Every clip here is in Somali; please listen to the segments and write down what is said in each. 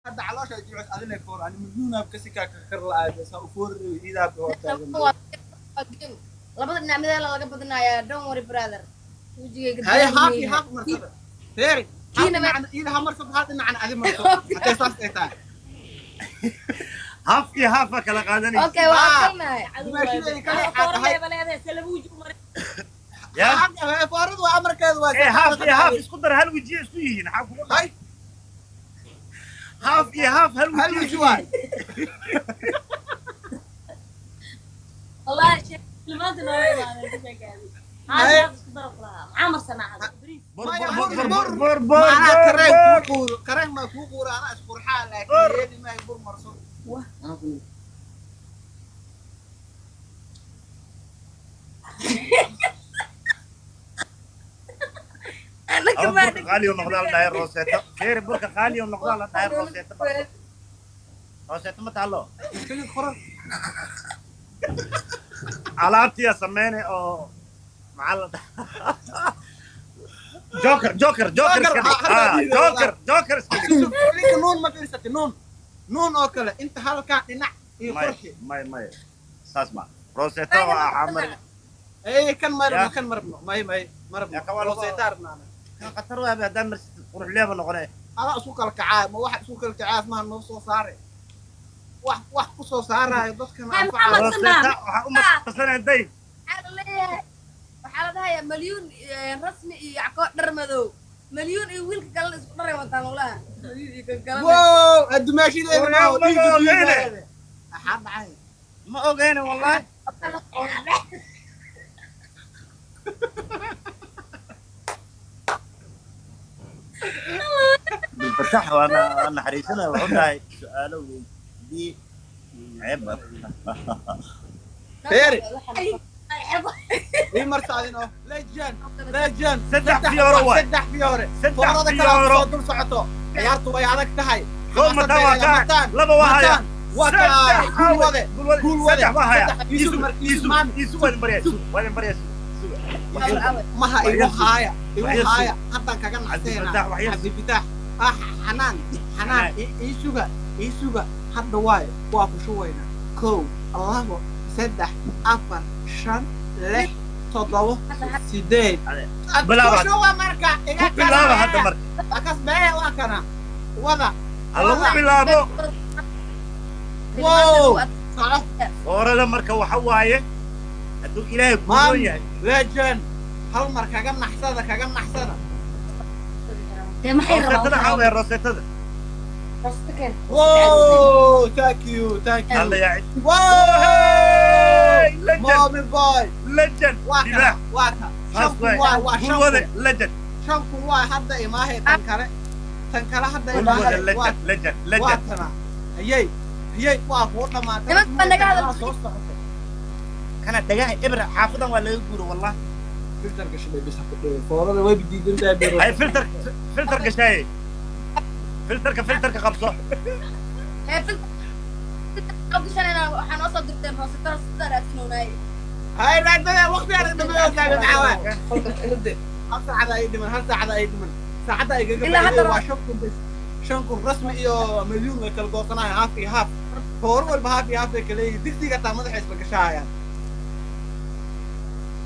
Hadda caloosha ay jilcus adile foor ani midnuunaab kasi kaa kar la'aay saa u foor iidaa ba hortaagan. Waa game. Labada dhinac midee laga badinayaa. Don't worry, brother. Wejigayga Haye, haaf iyo daahir. Haaf marsada feeri hal Kiina dhinacna iida ha marsato, hal dhinacna adi marso hadday saas ay tahay. Haaf iyo haafa kala qaadanaysa. Okay, waa Ah. adkaynahay. Dumaashideedi kale waxaa tahay. Ya. Fooradu waa amarkeedu waa. Ee, haaf iyo haaf isku dar, hal wejiye isku yihiin, maxaa kugu hay haaf iyo haaf hal hal wejiye weji waay. والله شيء maanta nooga imaadeen ku sheekaadi. Haye. Maxaa isku darab lahaa? Maxaa marsanaa hadda? Bariis. Bur Maya, bur bur bur, bur bur bur. Macnaha Bur kareen bur kuu quuro, kareen maa kuu quuro, anaa isqurxaa laakiin Bur. yeeli maayo bur marso. Anaka Ama baa burka qaali uu noqdaa la dhahay rooseeto. Feeri, burka qaali uu noqdaa la dhahay rooseeto. Rooseeto ma taalo. Saliid qoran. Alaabtiya sameyne oo maxaa la dhahaa, joker joker joker iska dhig. Joker, Ah, joker joker iska dhig. Ninka nuun ma fiirsatay, nuun nuun oo kale inta halkaa dhinac iyo may qurxi. May saas ma rooseeto waa xamar. Ee, kan ma rabno. Ya. Kan ma rabno, may may ma rabno. Ya, kan waa lagu- Rooseetaa rabnaa. Kan khatar waa haddaan marsatid qurux leeba noqonee. Adaa isku kala kacaa ma waxa isku kala kacaas maha noo soo saare wax wax ku soo saaraayo dadkana Hay, anfacaayo. Maxamed. Rooseeta waxaa u marsanaya day. Waxaa la leeyahay, waxaa la dhahayaa malyuun rasmi iyo yacko dhar madow, malyuun iyo wiilka kalena isku dharay wataan walaha, malyuun iyo kan kalena. Wow, addumaashideeda Waryaa, ma ma dhiigga ogeyn. biyuhu maxaa dhacay? Ma ogeyne wallahi. Bilfatax waana waa naxariisanaya, wuxuu dhahay su-aalo weydii ceeb ah. Feeri. Ii marsaadin oo legend legend. Saddex fiyooro waay. Saddex fiyoore. Saddex foorada kale fiyooro. soo dul socoto, ciyaartu way adag tahay. Koo mataan waa kaa, laba waa haya. Mataan waa kaa, guul wade. Gulwade. Guul wade. Saddex waa haya. Saddex. Iisug mar, iisug maami. Iisu waa idin baryaa, isu waa idin baryaa, isu. Maha Wax igu yar sug. haaya igu Wax yar sug. haaya haddaan kaga nacseena. Cabdifataax, wax yar sug. Cabdifitaax, ah, xanaan xanaan. Xanaan. Ii suga, ii suga hadda waaye, waa ku shubaynaa: kow, labo, saddex, afar, shan, lix, toddobo, sideed. Bilaaba. Ku shuba marka iga Ku bilaaba hadda marka. Akas bee waa kana wada. Ha lagu bilaabo. Wow, soco. Foorada marka waxa waaye hadduu ilaahay kuuroon Maami. yahay. Legend hal mar kaga naxsada, kaga naxsada. Dee maxay Rooseetada rabaan? waxaa waaye rooseetada. Rooseeto keen. Wow, thank you, thank you. Alla yaa cid. Wow. Hey, legend. Mommy boy. Legend. Waa kana. Libaax. Waa ka shan saas kun waay. waay, waa shan Gulwade kun. Legend. 5,000 waay hadda imaahay, tan kale, tan kale hadda Gulwade. imaahay waa Legend legend waa legend. tana hayey hayey waa kuu dhamaatay. Nimanka baa naga hadal- Soo socoto. Kana dhagaha ibra xaafadan waa laga guuro wallah. Filterka shilay bis ku dheer foorada way diidan tahay bero. Hay, filter filter gashaaye, filterka filterka qabso. Hee, filter gashanayna, waxaa noo soo dirteen rooseto, roosetada raadsinoonaay. Hay raadada waqti aan dhameeyo taagan maxaa hal saacada ay dhiman, hal saacada ay dhiman, saacada ay gaga Ilaa hadda faa'iiday waa 5,000 bas, 5,000 rasmi iyo milyuun way kala goosanayaan haaf iyo haaf, fooro walba haaf iyo haaf bay kala leeyihiin, digsiga taa madaxa isla gashaayaan.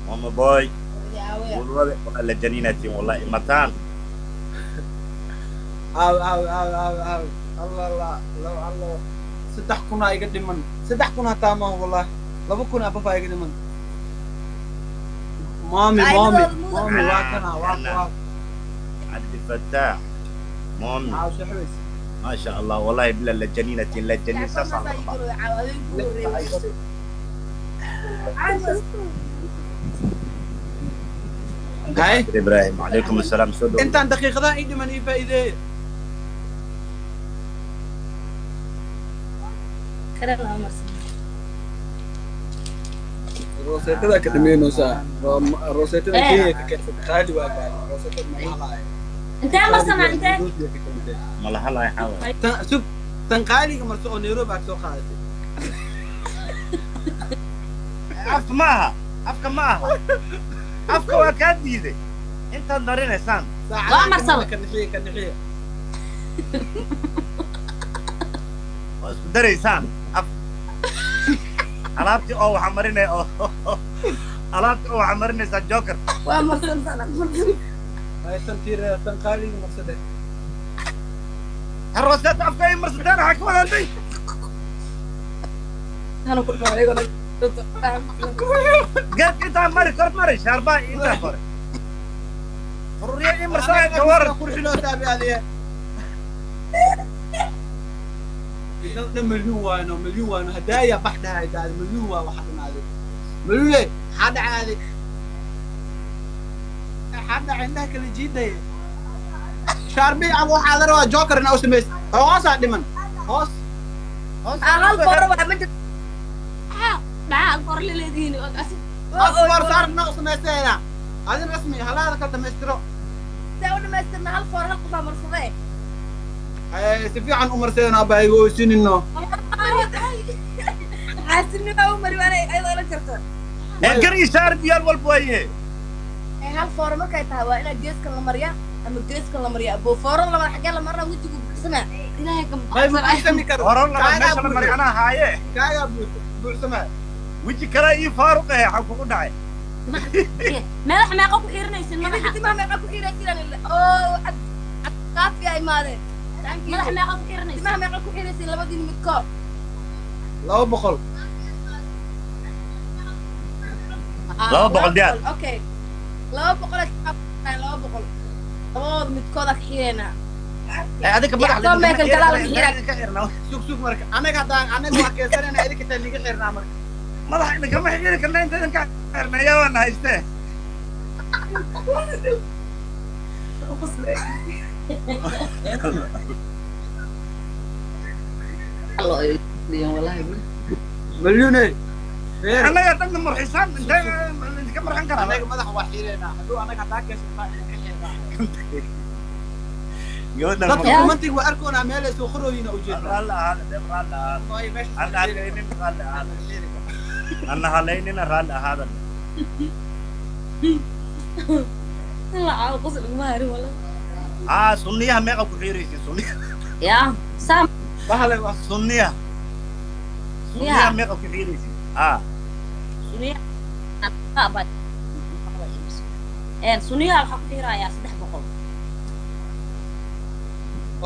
Mama boy. Gulwade waa la janinatiin wallahi mataan. Aaw aaw aaw aaw aaw allah allah allah allah, 3,000 iga dhiman, 3,000 hataa maaha wallahi, 2,000 abafaa iga dhiman. Maami maami maami, waa kana waa waa. Cabdifataax moomi. Aaw saxweys. ما شاء الله والله بلا la janinatiin la janin saas aan rabaa. Hay. Ibrahim, calaykum assalaam, soo dhow. Intaan daqiiqadaha ii dhiman ii faa'iideeye. Kareen lama marsan. Rooseetada ka dhameynaysaa, rooseetada. Eh. Kenya ka keensatay, qaali waa gaari rooseetada malaha. Intee marsanaa intee? Ma laha lahay xaawa. Tan sug, tan qaaliga marso oo Nairobi aad soo qaadatay. Afka ma aha, afka ma aha, afka waa kaa diiday intaad marinaysaan. Saacadaha Waa marsada. ka nixiye, ka nixiye. Oo isku daraysaan af alaabtii oo waxa marinay oo alaabtii oo waxa marinaysaa joker. Waa marsantaan. Tan tiireeda tan qaaliga marsade. Roseeta afka ay marsateen waxaa ka wadaantay. Garka intaa mari kor mari shaarbaa intaa kore fururiya ii marsanaya ka waran. Qurxinoo taabi adiye. Idan dhan milyuun waayno, milyuun waayno hadaaya bax dhahay daadi milyuun waa waxa dhamaaday. Milyuune maxaa dhacaaday? Maxaa dhacay? Indhaha kala jiidaya. Shaarbi ama waxaa la rabaa joker inaa u samaysa. Hoosaa dhiman hoos. Hal fooro waa ma jirto. Maxaa alfoor la leedihiin? Afar saar inaa u samaysayna adin rasmi halaada ka dhamaystiro. Saa u dhamaystirna hal foor hal qofaa marsadee. Si fiican u marsadeen abba iga oysinino. Xaasidnima u mari waana ayadoo la jirto. Gar iyo shaarbiyaal walba waaye. Hal fooro markay tahay waa inaa geeskan la mariyaa ama geeskan la mariyaa aboo foorada labada xaggee la marina wejigu buuxsamaa. Ilaahay ka may buuxsami karo. Hore laba meesha la mari anaa haaye. Kaagaa buuxsamaa. Weji kale ii faaruq eh waxaa kugu dhacay. Madaxa meeqa ku xiranaysin idinka madaxa? Timaha meeqa ku xiiraysiin oo cad kaafi ay imaadeen. Madaxa meeqa ku xiranaysin? Timaha meeqa ku xiiraysiin labadiin midkood? 200. 200 diyaar. Okay, 200 200 labadooda midkooda ka xiireynaa. Adinka madax Yacqoob meekan kalaa laga xiraa. ka xirnaa. Sug sug, marka anaga haddaan anaga waa keensanayna idinka taa niga xirnaa marka. Madax idinkama xiri karna inta idinka xirna yaa waana haystee. Milyuune feer. Annaga dhanna murxisaan intee idinka murxin karaa? Anaga madaxa waa xiireynaa hadduu anaga haddaa keensantaa idinka xirnaa. Gabadhan dadka Ya. kumantiga waa arkoonaa meel ay soo qorooyina ujeedaa. Raalli ahaada dee, raalli ahaada. Waayo meesha Aan halaynina raalli ahaada, aan halaynina raalli ahaada. Lacag qosol iguma harin wala. Aa sunniyaha meeqa ku xiiraysa sunniyaha? Yaa saam. Bahle waa sunniyaha sunniyaha meeqa ku xiiraysa aa? Suniyaha suniyaha waxaa ku xirayaa 300.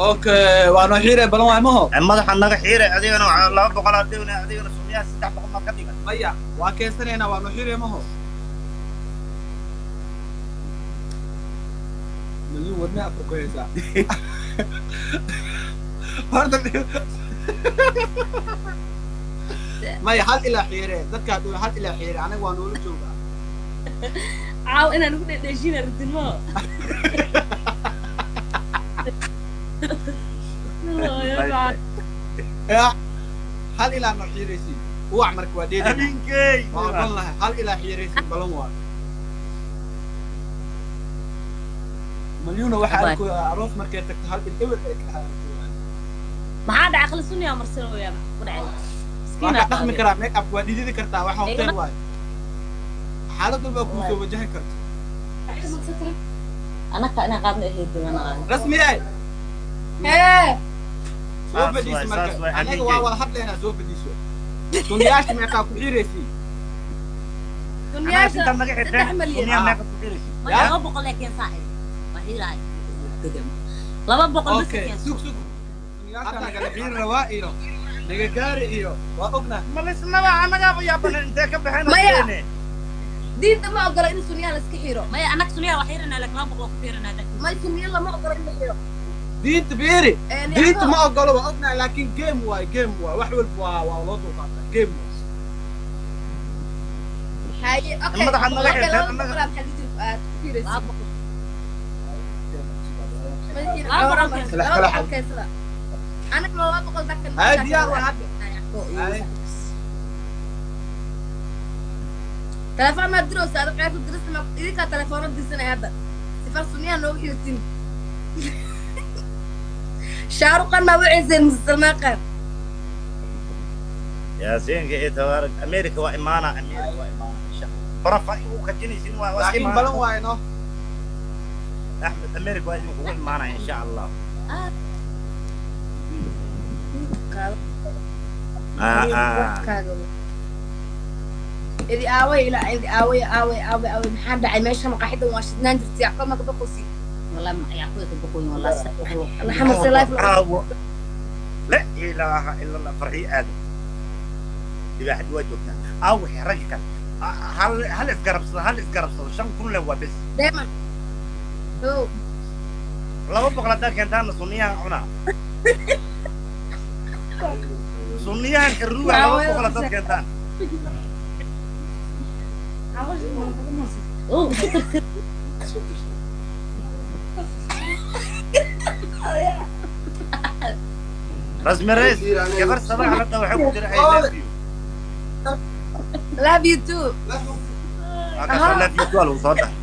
Okay, waa noo xiirey balan waay maho. Madaxa naga xiiray adigana waxaa 200 aad dhigna adigana sunniyaha 300 maad ka dhigan. Maya, waa keensanaynaa, waa noo xiirey maho. Milyuun wadne afka ku haysaa horta. Maya, hal ilaa xiire dadkaa dhow, hal ilaa xiire anaga waa noola joogaa. Caaw inaan ugu dhedheeshina rabtin maho. Ya hal ilaa noo xiiraysiin uwac marka waa dheedhina. Habeenkey waa ogon lahay hal ilaa xiiraysiin balan waa malyuuna waxaa Bye. arkooya aroos markay tagto hal il ewer ay ka ahaa. Maxaa dhacay? Aqli sunniyaa marsanooyaa ku dhacay? Waa ka dhaqmi karaa make up, waa dhididi kartaa waxa hotel waaye xaalad walbaa kuu soo wajahi karta. Anaka inaan qaadno ahayd dimanaa. Rasmi ay hee soo Saas fadhiiso waay, marka saas waay, anaga amiinkey. waa wada hadlaynaa, soo fadhiiso. Sunniyaasha meeqaa ku xiiraysiin? Sunniyaasha intaad naga 3 xirteen milyan. Sunniyaha meeqa ku xiiraysa? Maya, 200 ee keen saaxib waa xiiraay 200 bas Okay, keen. sug sug, sunniyaasha nagala xiiri rabaa iyo naga gaari iyo waa ognaa. Malisnaba annagaaba yaabanen intee ka baxeen. Maya. Keene. Diinta ma ogola in sunniyaha la iska xiro. Maya, anaka sunniyaha waa xiiranaa laakiin 200 ku xiiranaa laakiin. May, sunniya lama ogola in la xiro. Diinta fiiri. Diinta Yacqoob. Ma ogolo waa ognahay laakiin game waay, game waay, wax walba waa loo dulqaataa, game waay. Haye, okay. Madaxa naga Okay, xirteen, 200 aa maxaa jiri aad ku xiiraysid? 200. Madaxiina 200 cawra keensada. 200 keensada. Anaga 200 dadkan Haye, diyaar waay hadda. Haye. Telefoon maad diraysaa adiga qaybta dirista ma idinkaa telefoona dirsanaya hadda sifar sunniyaha noogu xirtin shaaruqan maa waceyseen mise salmaaqan? Yaasiinka iyo tabaarak America waa imaana, America waa imaana insha Allah barafa igu kajinaysin waa waa laakiin balan waay no. Axmed America waa idinkugu imaanaya insha Allah. Ah. Idi aaway ilaa idi aaway aaway aaway aaway maxaa dhacay meesha maqaaxidan waa shidnaan jirtay Yacqoob ma ka baqosi والله ما يعقوب يطبقون والله maxamed se life Caawo. La ilaaha ila Allah, farxi aadam. Libaaxad waa joogtaa. Aawo ragga kale. Hal hal isgarabsado, hal isgarabsado. 5,000 le waa bes. Dayman oh 200 haddaa keentaana sunniyahan cunaa. Sunniyahan karuuga 200 haddaad keentaan. Oh, شكر. Rasmi Reis, gabar sabax la dhaho waxay ku jira I love you. Love you too. Halkaas I love you too aa lagu soo dhahay.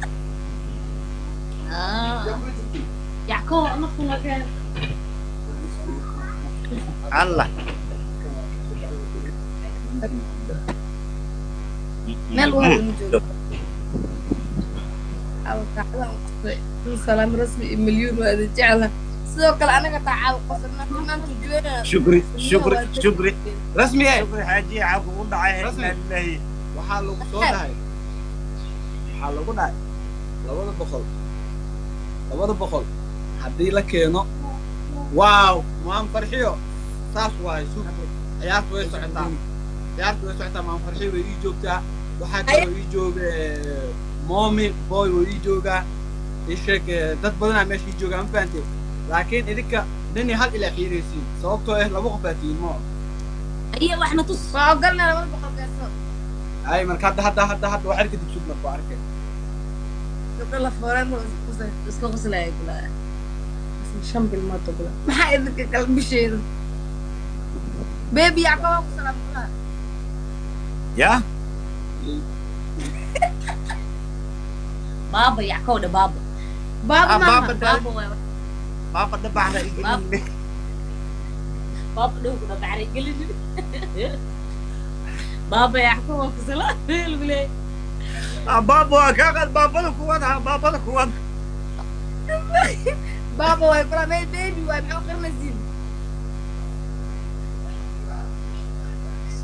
آه. يعقوب نفسه مكان. Allah. Meel waa lagu joogo aw saacadahan qosay salaam rasmi iyo milyuun waa idin jecla sidoo kale anaga taa caawa qosana maanta juweena. Shukri, shukri, shukri. Rasmi eh. Shukri xaaji caa kugu dhacay. Rasmi. Inna lillahi. Waxaa lagu soo dhahay, waxaa lagu dhahay 200, 200 haddii la keeno, waaw, maan farxiyo saas waaye. Sug, ciyaartu way socotaa, ciyaartu way socotaa. Maan farxiyo way ii joogtaa, waxaa kaloo ii jooga momi boy way ii joogaa, ii sheeg dad badanaa meesha ii joogaa, ma fahantay? Laakiin idinka nin iyo hal ilaa xiiraysiin sababtoo ah laba qof aa tihiin moo. هي واحنا تص waa ogolna 200 keeso. Ay marka hadda hadda hadda hadda waa arki dib, sug marka waa arkay. Gabdho la fooreen iska qoslaya kula. Shan bilmood ogla maxaa idinka kala bisheeda bebi Yacqoob waa ku salaam kulaha. Ya? بابا يعقوب ده بابا. Baaba Ah, maaha. baaba. بابا وين؟ Baaba dhabaxda igelin. بابا ده كنا بعرف قلنا بابا يعقوب كسلا يقول. Ah, baaba waa kaa qaad baabada kuwaad ha baabada kuwaad. Baaba waay kula meel baby waay maxaa u qarinaysiin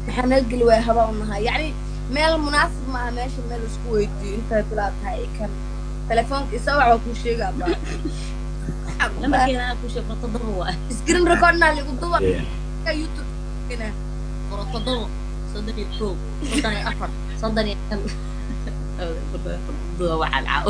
maxaa naga geli waaya habaa u nahay yacni meel munaasib maaha meesha meel isku weydiiyo intaa bilaa tahay kan telefoonka isa wac waa kuu sheegaa baa. لما كان انا كل شيء تضرب. Screen recordna ligu duba YouTube. تضرب صدري فوق صدري افر صدري waxaan caaw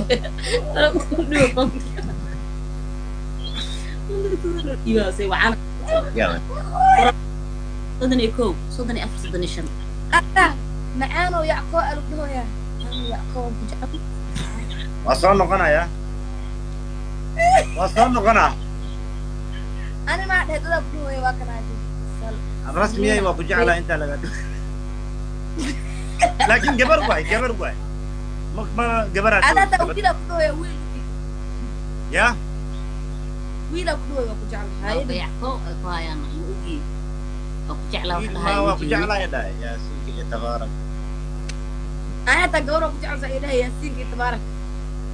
31, 34, 35. Ah macaanow Yacqoo alu dhahoyaa macaanow Yacqoo waan ku jecel. Waa soo noqonayaa. Waa soo noqonaa. Ani maa dhehe dadaa ku dhahoya waa kanaaji. Rasmiyay waa ku jeclaa intaa laga laakiin gabar waay, gabar waay, ma ma gabaraa. Ada hataa wiilaa ku dhahoya wiil. Ya. Wiilaa ku dhahoya waa ku jecel. Baaba Yacqoob ay ku hayaan ma ogi waa ku jeclaa wax Ma dhahayo. waa ku jeclaa dhahay yaasiinka iyo tabaarak. Ani hataa gabar waa ku jecel saa idhahay yaasiinka iyo tabaarak.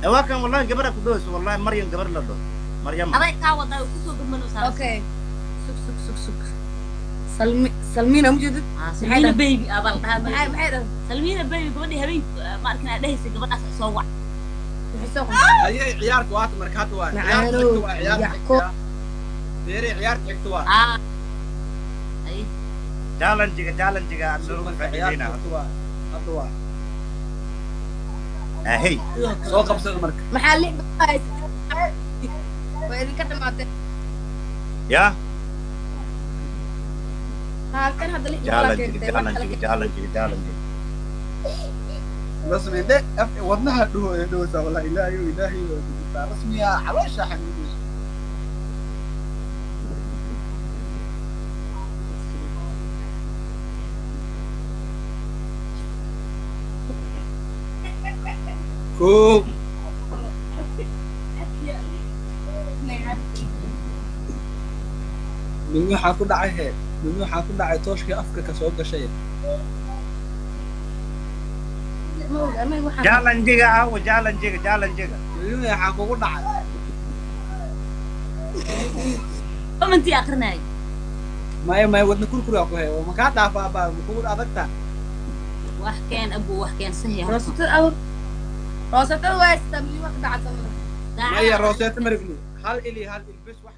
Eh, waa kan wallahi gabaraa ku dhahayso, wallahi Maryam gabar la dhaho Maryam. Aday kaa wadaa kusoo gudmanaysaa. Okay, sug sug sug sug, salmi salmiina mujeedid. Salmiina baby abal dhahaa. Maxay maxay dhahay? Salmiina baby gabadhii habeenkii ma arkin aa dhahaysay gabadhaas soo wac. Maxay soo qortay? Ayay ciyaartu waata marka hadda waa ciyaarta Macaanow, xigta, waa ciyaarta Yacqoob. xigta beere, ciyaarta xigta waa. Ah ay. Challenge-ga challenge-ga aan looga Marka ciyaarta faa'iideynaa. xigta waa hadda waa. Ahey. Soo qabsada marka. Maxaa 600 haysatay waa idinka dhamaatay. Ya. Halkan hadda 600 aa Challenge-ga keentay wax kale. Challenge-ga challenge-ga challenge-ga. Rasmi de wadnaha dhuho ee dhowsa wallahi ilaahay ilaahay waa ku jirtaa rasmiya caloosha xanuunaysa. Kow mid waxaa ku dhacay he mid waxaa ku dhacay tooshkii afka ka soo gashay. Ma oga anaga waxaan Challenge-ga aawo challenge-ga challenge-ga. Mid waxaa kugu dhacay. Commentii akrinay. Maya maya, wadna kurkuraa ku haya, ma kaa dhaafaa baa ma kugu adagtaa? Wax keen abu, wax keen sahi horta. Roosatada awr, roosatada waa haysataa, milyuun wax ka dacadsan. Maya, rooseeta ma rabni, hal il iyo hal il bes, wax